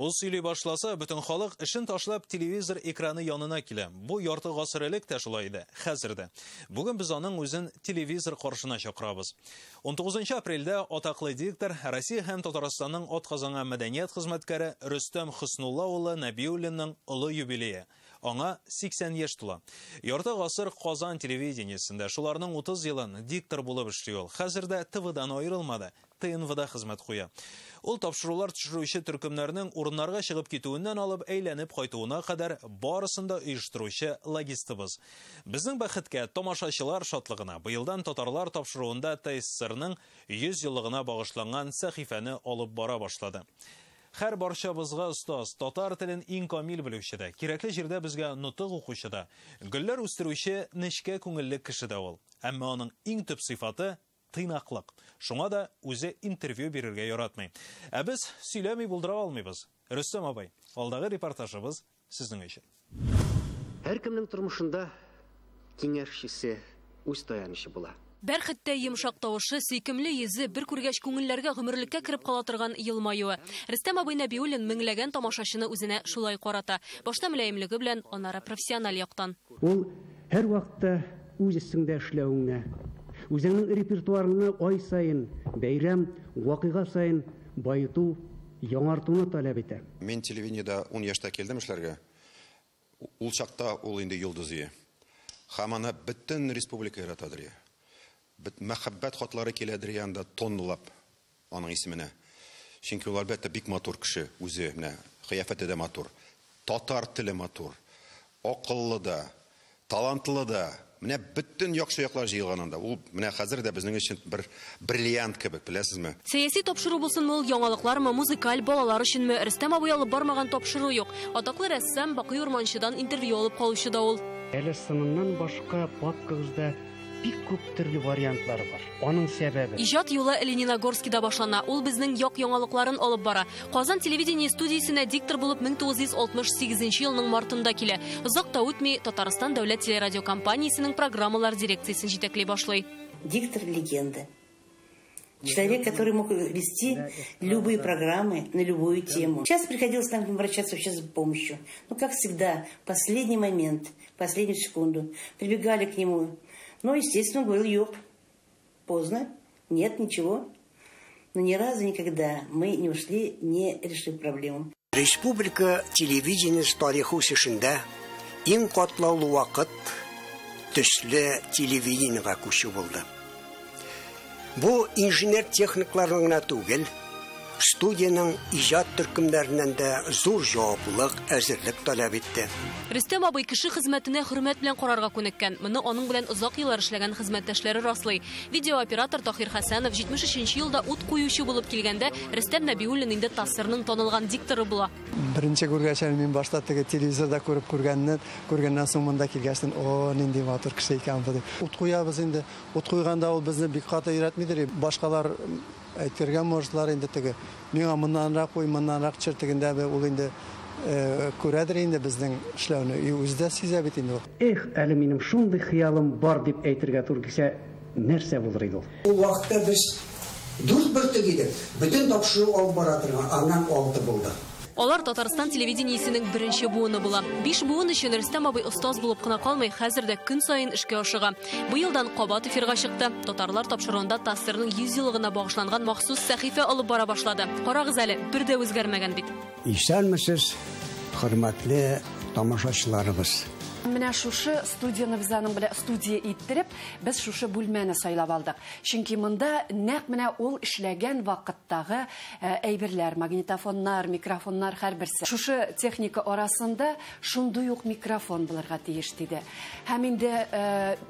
Ул сөйли башласа, бөтен халык эшен ташлап телевизор экраны янына килә. Бу ярты гасыр элек тә шулай иде, хәзер дә. Бүген без аның үзен телевизор каршына чакырабыз. 19 апрельдә атаклы диктор, Россия һәм Татарстанның атказанган мәдәният хезмәткәре Рөстәм Хөснулла улы Нәбиуллинның олы юбилее. Аңа 80 яшь тула. Ярты гасыр Казан телевидениесендә, шуларның 30 елын диктор булып эшли ул. Хәзер дә ТВдан аерылмады, ТНВда хезмәт куя. Ул тапшырулар төшерүче төркемнәрнең урыннарга чыгып китүеннән алып әйләнеп кайтуына кадәр барысын да оештыручы логистыбыз. Безнең бәхеткә, тамашачылар шатлыгына быелдан татарлар тапшыруында ТССРның 100 еллыгына багышланган сәхифәне алып бара башлады. Һәр барчабызга остаз, татар телен иң камил белүче дә, кирәкле җирдә безгә нотык укучы да, гөлләр үстерүче нечкә күңелле кеше дә ул. Әмма аның иң төп сыйфаты тыйнаклык. Шуңа да үзе интервью бирергә яратмый. Ә без сөйләми булдыра алмыйбыз. Рөстәм абый, алдагы репортажыбыз сезнең өчен. Һәркемнең тормышында киңәшчесе, үз таянычы була. Бәрхеттәй йомшак тавышы, сөйкемле йөзе, бер күргәч күңелләргә гомерлеккә кереп кала торган елмаюы. Рөстәм абый Нәбиуллин меңләгән тамашачыны үзенә шулай карата. Башта мөлаемлеге белән, аннары профессиональ яктан. Ул һәрвакытта үз өстеңдә эшләвеңне, үзеңнең репертуарыңны ай саен, бәйрәм, вакыйга саен баету, яңартуны таләп итә. Мин телевидениедә 10 яшьтә килдем эшләргә. Ул чакта ул инде йолдыз ие. Һәм аны бөтен республика яратадыр. Бит мәхәббәт хатлары киләдер янда тонналап аның исеменә. Чөнки ул әлбәттә бик матур кеше үзе, менә кыяфәте дә матур, татар теле матур, акыллы да, талантлы да. Менә бөтен яхшы яклар җыелган анда. Ул менә хәзер дә безнең өчен бер бриллиант кебек, беләсезме? Сәяси тапшыру булсынмы ул, яңалыклармы, музыкаль, балалар өченме, Рөстәм абый алып бармаган тапшыру юк. Атаклы рәссам Бакый Урманчыдан интервью алып калучы да ул. Әле сыныннан башка папкагызда бик күп төрле вариантлары бар. Аның сәбәбе. Иҗат юлы Лениногорскида башлана. Ул безнең як яңалыкларын алып бара. Казан телевидение студиясенә диктор булып 1968 елның мартында килә. Озак та үтми Татарстан дәүләт телерадиокомпаниясенең программалар дирекциясен җитәкли башлый. Диктор легенда. Человек, который мог вести любые программы на любую тему. Сейчас приходилось нам обращаться вообще за помощью. Но, как всегда, последний момент, последнюю секунду прибегали к нему. Но, естественно, говорил: юк, поздно, нет, ничего. Но ни разу никогда мы не ушли, не решив проблему. Республика телевидениесе тарихы үсешендә иң катлаулы вакыт төсле телевидениегә күчү булды. Бу инженер-техникларның гына түгел, студиянең иҗат төркемнәреннән дә зур җаваплылык, әзерлек таләп итте. Рөстәм абый кеше хезмәтенә хөрмәт белән карарга күнеккән. Моны аның белән озак еллар эшләгән хезмәттәшләре раслый. Видеооператор Таһир Хәсәнов 73 елда ут куючы булып килгәндә Рөстәм Нәбиуллин инде ТАССРның танылган дикторы була. Беренче күргәч, мин башта теге телевизорда күреп күргәннән соң монда килгәч, о, нинди матур кеше икән бу дип. Ут куябыз инде. Ут куйганда ул безне бик каты өйрәтмидер. Башкалар әйтергә можлар инде теге. Миңа моннанрак куй, моннанрак төшер дигәндә ул инде күрәдер инде безнең эшләүне. И үзе дә сизә бит инде ул. Эх, әле минем шундый хыялым бар дип әйтергә туры килсә, нәрсә булыр иде ул? Ул вакытта без 4 бөртек идек. Бөтен тапшыру алып бара торган, аннан 6 булды. Алар Татарстан телевидениесенең беренче буыны була. 5 буын өчен Рөстәм абый остаз булып кына калмый, хәзер дә көн саен эшкә ашыга. Быелдан кабат эфирга чыкты. Татарлар тапшыруында ТАССРның 100 еллыгына багышланган махсус сәхифә алып бара башлады. Карагыз әле, бер дә үзгәрмәгән бит. Исәнмесез, хөрмәтле тамашачыларыбыз. Менә шушы студияны без аның белән студия иттереп, без шушы бүлмәне сайлап алдык. Чөнки монда нәкъ менә ул эшләгән вакыттагы әйберләр, магнитофоннар, микрофоннар һәрберсе. Шушы техника арасында шундый ук микрофон булырга тиеш диде. Һәм инде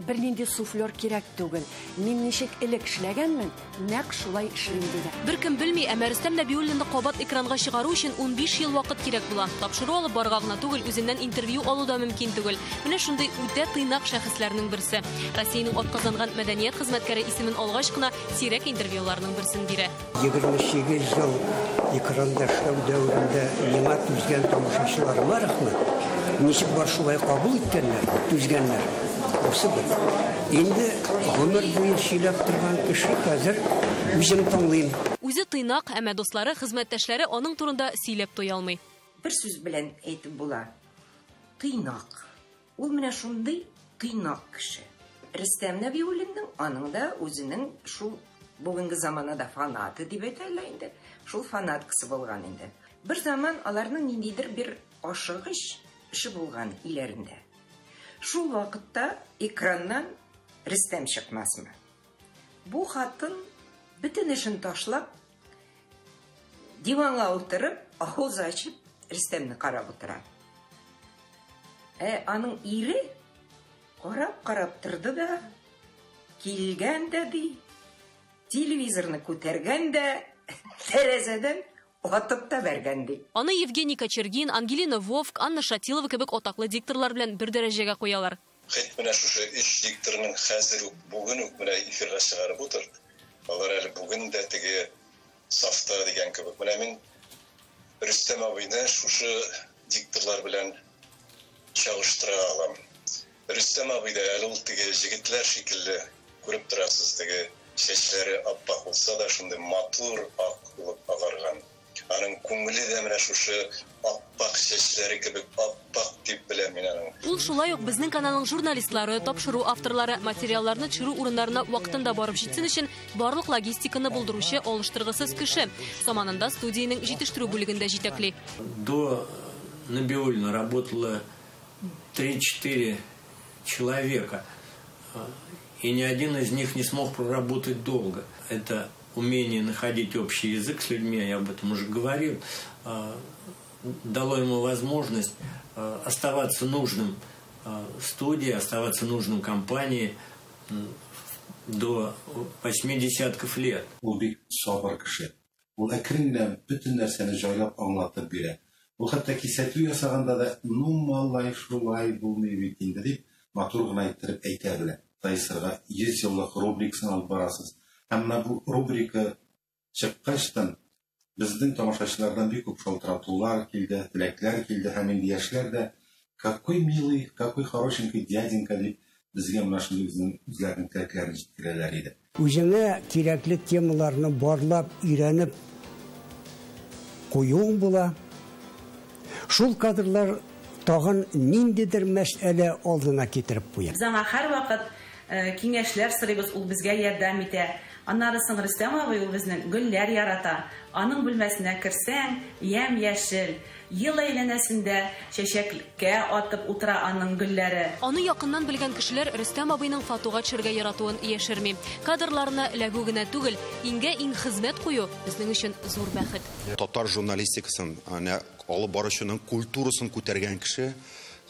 бернинди суфлер кирәк түгел. Мин ничек элек эшләгәнмен, нәкъ шулай эшлим диде. Беркем белми, әмма Рөстәм Нәбиуллинны кабат экранга чыгару өчен 15 ел вакыт кирәк була. Тапшыру алып барга гына түгел, үзеннән интервью алу да мөмкин түгел. Менә шундый үтә тыйнак шәхесләрнең берсе. Россиянең атказанган мәдәният хезмәткәре исемен алгач кына сирәк интервьюларның берсен бирә. 28 ел экранда эшләү дәверендә миңа түзгән тамашачыларыма рәхмәт. Ничек бар шулай кабул иткәннәр, түзгәннәр. Бусы бер. Инде гомер буе сөйләп торган кеше хәзер үзем тыңлыйм. Үзе тыйнак, әмма дуслары, хезмәттәшләре аның турында сөйләп туя алмый. Бер сүз белән әйтеп була. Тыйнак. Ул менә шундый тыйнак кеше. Рөстәм Нәбиуллинның аның да үзенең шул бүгенге заманада фанаты дип әйтәләр инде. Шул фанаткасы булган инде. Бер заман аларның ниндидер бер ашыгыч эше булган өйләрендә. Шул вакытта экраннан Рөстәм чыкмасмы? Бу хатын бөтен эшен ташлап, диванга утырып, авыз ачып, Рөстәмне карап утыра. Ә аның ире карап-карап торды да, килгән дә ди, телевизорны күтәргән дә, тәрәзәдән атып та бәргән ди. Аны Евгений Кочергин, Ангелина Вовк, Анна Шатилова кебек атаклы дикторлар белән бер дәрәҗәгә куялар. Хет менә шушы өч дикторның хәзер үк, бүген үк менә эфирга чыгарып утырды. Алар әле бүген дә теге сафта дигән кебек. Менә мин Рөстәм абыйны шушы дикторлар белән чагыштыра алам. Рөстәм абый да әле ул теге җегетләр шикелле күреп торасыз, теге чәчләре аппак булса да шундый матур ак булып агарган. Аның күңеле дә менә шушы аппак чәчләре кебек аппак дип беләм мин аның. Ул шулай ук безнең каналның журналистлары, тапшыру авторлары, материалларны төшерү урыннарына вакытында барып җитсен өчен барлык логистиканы булдыручы алыштыргысыз кеше. Заманында студиянең җитештерү бүлегендә җитәкли. До Набиуллина работало 3-4 человека, и ни один из них не смог проработать долго. Это умение находить общий язык с людьми, я об этом уже говорил, дало ему возможность оставаться нужным студии, оставаться нужным компании до 8 десятков лет. Ул бик сабыр кеше. Ул әкрен генә бөтен нәрсәне җайлап аңлатып бирә. Ул хәтта кисәтү ясаганда да, ну малай шулай булмый бит инде дип, матур гына иттереп әйтә белә. ТАССРга 100 еллык рубрикасын алып барасыз. Һәм менә бу рубрика чыккачтан безнең тамашачылардан бик күп шалтыратулар килде, теләкләр килде, һәм инде яшьләр дә какой милый, какой хорошенький дяденька дип безгә менә шундый үзләренең теләкләрен җиткерәләр иде. Үзеңә кирәкле темаларны барлап, өйрәнеп куюың була. Шул кадрлар тагын ниндидер мәсьәлә алдына китереп куя. Без аңа һәрвакыт киңәшләр сорыйбыз, ул безгә ярдәм итә. Аннары соң Рөстәм абый ул безнең гөлләр ярата. Аның бүлмәсенә керсәң, ямь-яшел, ел әйләнәсендә чәчәккә атып утыра аның гөлләре. Аны якыннан белгән кешеләр Рөстәм абыйның фотога төшергә яратуын яшерми. Кадрларына эләгү генә түгел, иңгә-иң хезмәт кую безнең өчен зур бәхет. Татар журналистикасын, алып баручының культурасын күтәргән кеше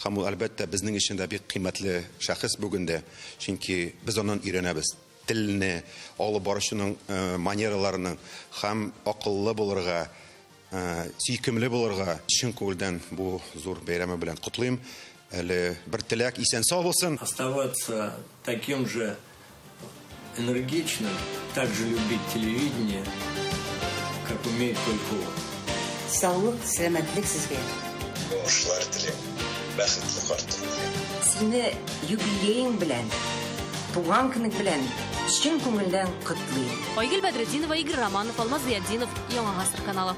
һәм ул әлбәттә безнең өчен дә бик кыйммәтле шәхес бүген дә, чөнки без аннан өйрәнәбез. Телне, алып баручының манераларының һәм акыллы булырга, сөйкемле булырга чын күңелдән бу зур бәйрәме белән котлыйм. Әле бер теләк, исән сау булсын. Оставаться таким же энергичным, так же любить телевидение, как умеет только он. Саулык, сәламәтлек сезгә. Уңышлар телим, бәхетле картлык телим. Сине юбилеең белән, туган көнең белән чын күңелдән котлыйм. Айгөл Бәдретдинова, Игорь Романов, Алмаз Зыятдинов, Яңа Гасыр каналы.